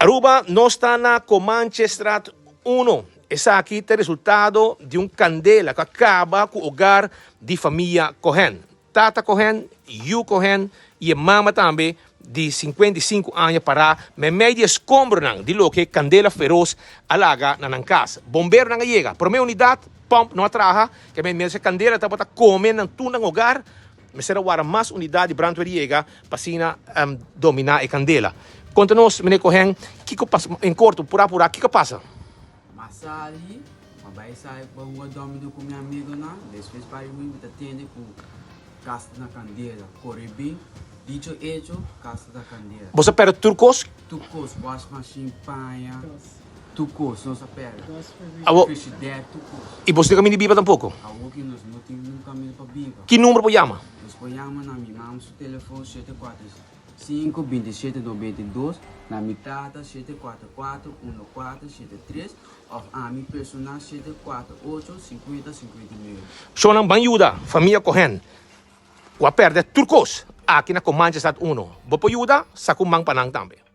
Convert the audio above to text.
Aruba, nos ta na Comanchestraat 1. Esaki ta resultado di un candela cu a caba cu hogar di famia Cohen. Tata Cohen, yu Cohen y e mama tambe di 55 aña para meimei di escombronan di loke candela feroz a laga na nan cas. Bomberonan a yega. Prome unidad, pump no a traha, ke meimei e candela tabata come nan tur nan hogar. Mester a wara mas unidad di brandweer yega pa asina domina e candela. Conta nos, meneer Cohen, kico pasa, en corto, pura pura, kico a pasa? M'a sali, m'a bai sali pa hunga domino cu mi amigonan, despues pa riba mi ta tende cu cas ta na candela, core bin, dicho hecho, cas ta na candela. Boso a perde tur cos? Tur cos, wash machine, paña. Tur kos nos a pèrdè. Awo, Frigidaire, tur kos. i boso tin kaminda di biba tampoko? Awo ki nos no tin un kaminda pa biba. Ki number por yama? Nos por yama na mi mama su telefon 745 27 92, na mi tata 744 1473 òf ami personal 748 50 59. Shownan ban yuda famia Cohen ku a pèrdè tur kos aki na Comanche Stad Uno. Bo por yuda? Saka un man pa nan tambe.